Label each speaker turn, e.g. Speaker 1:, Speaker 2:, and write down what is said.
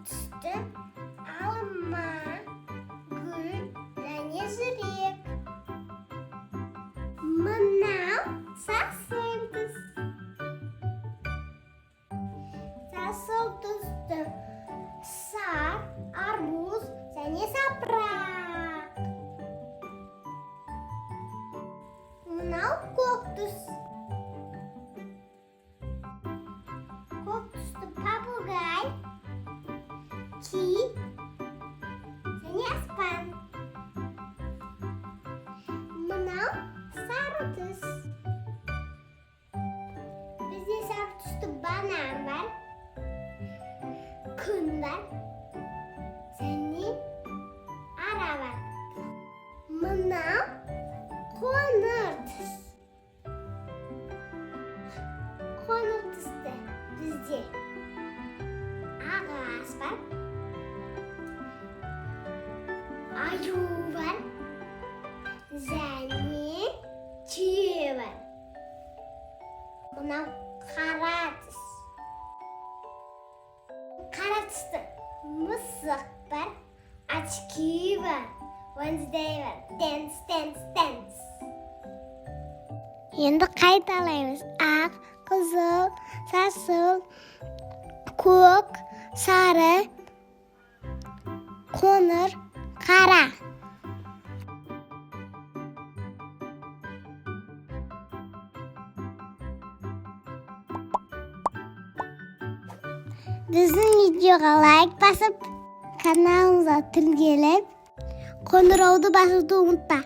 Speaker 1: Түсті алма, гүл және жүрек. Мынау жасыл түс. Жасыл түсті шар, арбуз және жапырақ. Мынау көк түс. Көк түсті попугай, кит және аспан. Мынау сары түс. Бізде сары түсті банан бар, күн бар және ара бар. Мынау қоңыр түс. Қоңыр түсті бізде ағаш бар, аю бар және түйе бар. Мынау қара түс. Қара түсті мысық бар, очки бар, Wednesday бар. Dance, dance, dance. Енді қайталаймыз. Ақ, қызыл, жасыл, көк, сары, қоңыр, қара. Біздің видеоға лайк басып, каналымызға тіркеліп, қоңырауды басуды ұмытпа.